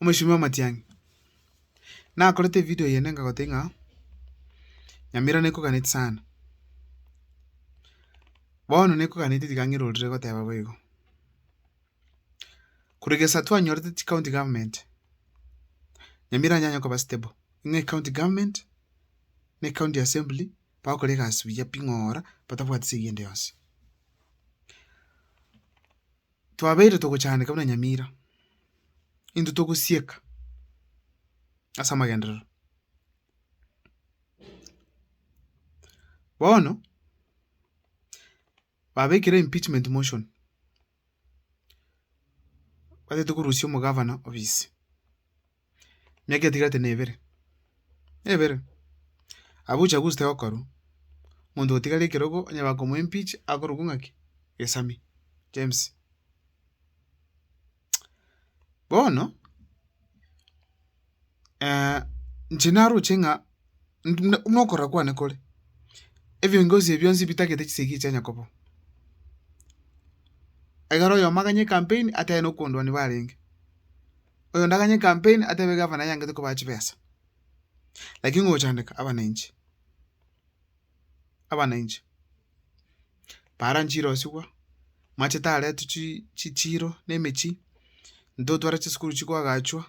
Omosimi omatiang'i, nakorete evideo eyende nkagotebia ng'a Nyamira nekoganeti sana. Bono nekoganeti tiga ng'irorere goteba bo igo. Korwa gesa twanyorete chicounty government, Nyamira yanyanya koba stable, ng'a ecounty government na ecounty assembly bagokora egasi buya pi ng'ora batabwati esegi ende yonsi. Twabeire togochandeka buna Nyamira, intwe togosieka ase amagenderero. Bono, babekire impeachment motion, batagete korusia omogavana ofisi. Emiaka etigarete na ebere, ebere, abwo uchaguzi tegokorwa, omonto ogotigara ekerogo onye bakomoa impeach akorokwa ng'aki? Gesami James. Bono, inche naroche ng'a buna okorora kwane kore, ebiongozi ebi bionsi bitagete chisegi chia nyakobo. Ekero oyomo aganye ecampaign atebe nokondwania barenge. Oyonde aganye ecampaign atebe egavana yangete kobaa chibesa. Lakini ngochandeka abananchi, abananchi, para nchirosigwa, mache taretwa chi chichiro na emechie, ntotware chisukuru chikoagachwa,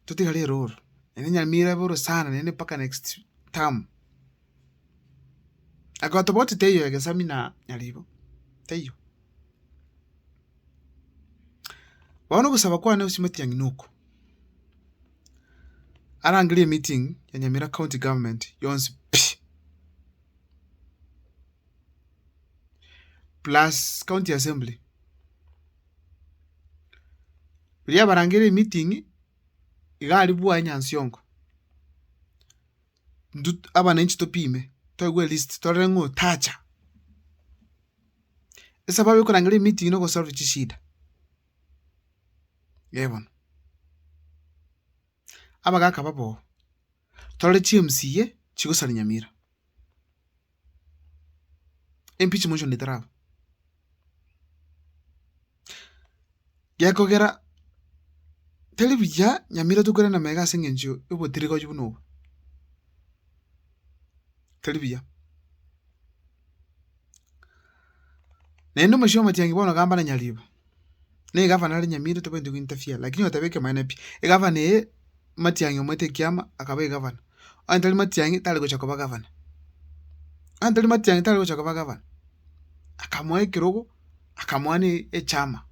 totigare eroro, naende Nyamira ebe orosana naende mpaka next term. Ekero tobwati teiyo egesami na nyaribo, teiyo. Bono ogosaba kwane ase matiang'i noko, arangerie emeeting ya Nyamira county government yonsi pi, plus county assembly. Riria abarangeire emeeting, iga aria bwaye Nyansiongo, intwe abananchi topime, toegwe elist torore ng'a otacha. Esababu yokorangeria emeeting na ogosolve chishida, eh bono. Abagaka baboo, torore chi MCA chigosaria Nyamira, impeach motion etaraba. Gekogera teri buya Nyamira tokorenda magega ase eng'encho ya obotirigori buna obo, teri buya. Naende omochie omotienyi bono gamba na Nyaribo, na egavana are Nyamira tobwenereti go interfere lakini otebe ekemanyererio pi, egavana eye Matiang'i omoete ekiama akaba egavana, onye tari Matiang'i tare gocha koba gavana, onye tari Matiang'i tare gocha koba gavana, akamoa ekerogo, akamoa na echama.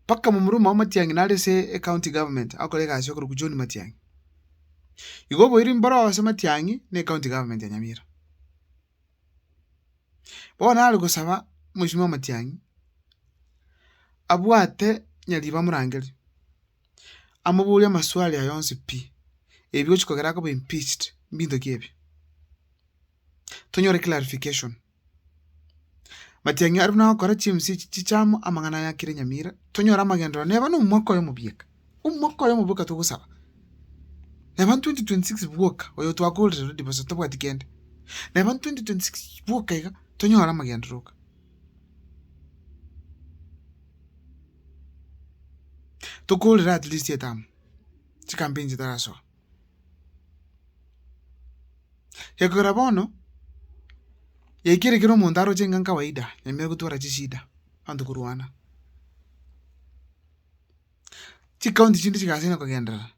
Mpaka momura omwabo Matiang'i nare ase ecounty government agokora egasi okorokwa John Matiang'i. Igo oboiri mboro ase Matiang'i na ecounty government ya Nyamira. Bono nare gosaba omosubati o Matiang'i, abwate Nyaribo amorangerie, amoborie amaswali aya onsi pi, ebi ogochi kogera akoba impeached, mbinto ki ebi? Tonyore clarification. Matiang'i aria buna agokora chimsi echi chichamo amang'ana aya akire Nyamira, tonyore amagenderero neba na omwaka oyomo bieka, omwaka oyomo bwoka togosaba. Neba 2026 bwoka, oyo twakorire already bosa tobwati kende, neba 2026 bwoka iga, tonyore amagenderero oka. Tokorere at least etamu, chikampeni chitarasoa. Gekogera bono, yaikire kera omonto aroche ng'a nkawaida, nyamira gotwara chishida, abanto korwana. Chikaunti chinde chigasina kogenderera.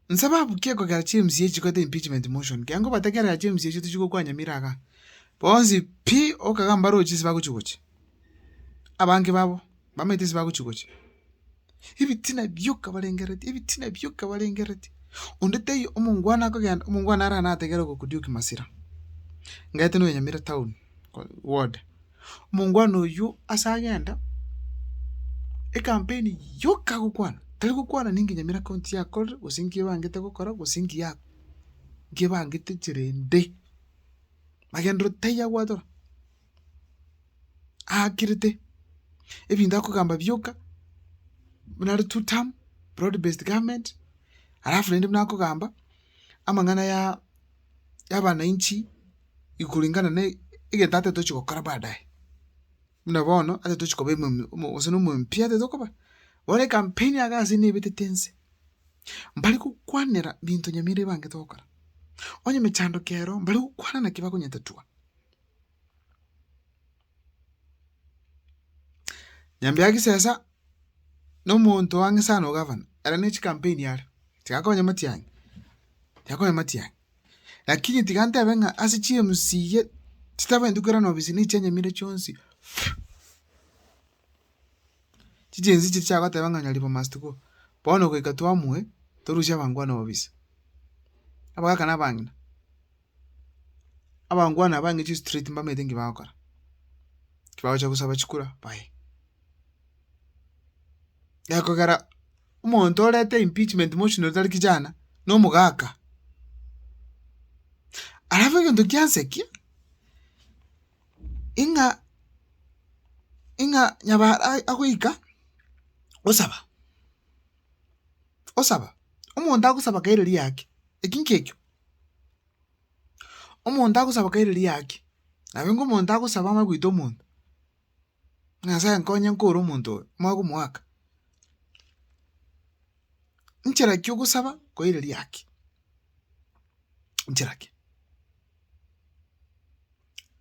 Nsababu ki ekogera chi MCA chikoreta impeachment motion? Kiang'o kobategerera chi MCA echio tichigokwa nyamira igaa, bonsi pi okaga mbaroche ase bagochi gochia, abange babo mbamaete ase bagochi gochia. Ebitina bioka barengereretie, ebitina bioka barengereretie, onde taiyo omongwana akogenda, omongwana naro nategere ogoku Duke Masira, ngaete noyo Nyamira town ward, omongwana oywo ase agenda, ecampaign yoka agokwana, tari gokwana ninki Nyamira county yakorire, gose nki ebangete gokora, gose nki ya nki ebangete enchera ende, magenderero taiyo agwatora. Aakirete, ebinto akogamba bioka, buna are two term, broad based government, alafu naende buna akogamba, amang'ana ya ya abananchi kulingana na egento atagete gochi gokora baadaye. Buna bono ase tochi koba omo gose na omo MP ase tokoba, bono ecampaign iga ase nebetete ense, mbari gokwanera binto nyamira ebangete gokora, onye emechando kero mbari gokwana naki bakonyetatua. Nyambia Gisesa na omonto ang'e sana o gavana, ere ne chicampaign are, tiga akonye matiang'i, tiga akonye matiang'i. Lakini tiga ntebe ng'a ase chi MCA chitabwenereti koirana obisi ne chia Nyamira chionsi Chichensi chiria chiagoteba ng'a Nyaribo must go, bono goika twamue torusie abangwana obisi. Abagaka na abang'ina, abangwana aba ang'e chistreet mbamaete nki bagokora, ki bagocha gosaba chikura baye. Gekogera omonto orete impeachment motion otari kijana, na omogaka. Alafu egento kiansekia, ing'a ing'a nyabara agoika osaba, osaba, omonto agosaba kaire riaki, eki nkekio. Omonto agosaba kaire riaki, nabo ingo omonto agosaba amanye goita omonto. Nyasaye nkonye nkore omonto oyo, omanye komoaka. Nchera ki ogosaba koireria haki? Nchera ki?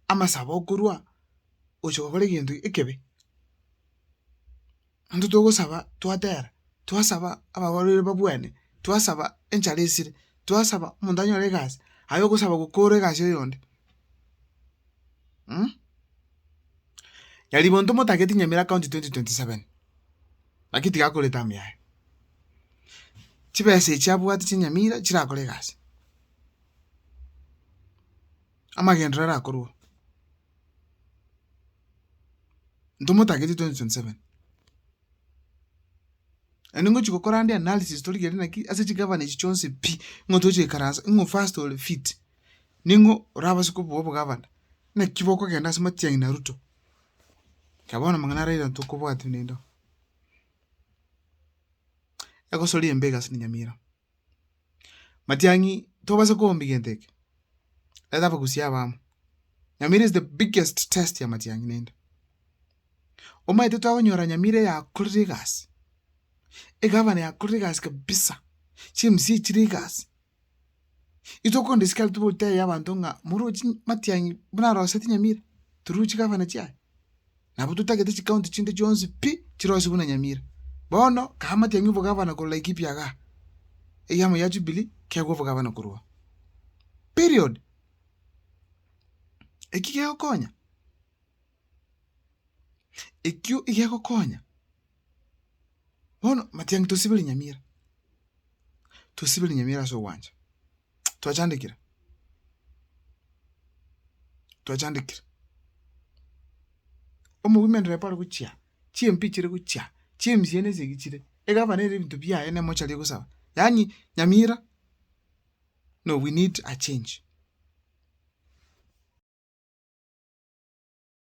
Amasabo okorwa gocha gokora egento ekebe, intwe togosaba twatera, twasaba abarwaire babwene, twasaba enchara esire, twasaba omonto anyore egasi, aye ogosaba gokora egasi ya oyonde. Nyaribonto motageti Nyamira county 2027, lakini tiga akore eterm yaye. Chibesa echi abwate chia Nyamira chirakore egasi, amagenderero arakorwe, ntomotageti 2027. Naende ngochi gokora ande analysis torigererie naki ase chigavana echi chionsi pi, ng'o tochi goikaransa, ng'o first ore fit. Ning'o orabase kobua obogavana? Naki bokogenda ase Matiang'i na Ruto? Ekero bono amang'ana araire ntokobwatia naende oo. Egosoria embe egasi na Nyamira. Matiang'i tobasa koombi gento eke, reta abagusia aba amo. Nyamira is the biggest test ya Matiang'i naende. Omanyete twakonyora Nyamira yakorire egasi, egavana yakorire egasi kabisa, chi MCA chire egasi. Itokonde isiko aria tobotebia abanto ng'a morochi matiang'i buna aroseti Nyamira, toruchi gavana chiaye. Nabo totagete chicounty chinde chionsi pi, chirosie buna Nyamira. Bono, kaa matiang'i obogavana korwa Laikipia igaa, ekiama gia Jubilee kegwe obogavana korwa oo. Period. Eki gegokonya, ekio egegokonya. Bono matiang'i tosibere Nyamira, tosibere Nyamira ase ogwancha, twachandekire, twachandekire. Omogima endereba are gochia, chiMP chire gochia, chiMCA na esegi chire, egavana ere ebinto biaye na emochari egosaba, yaani Nyamira, no we need a change.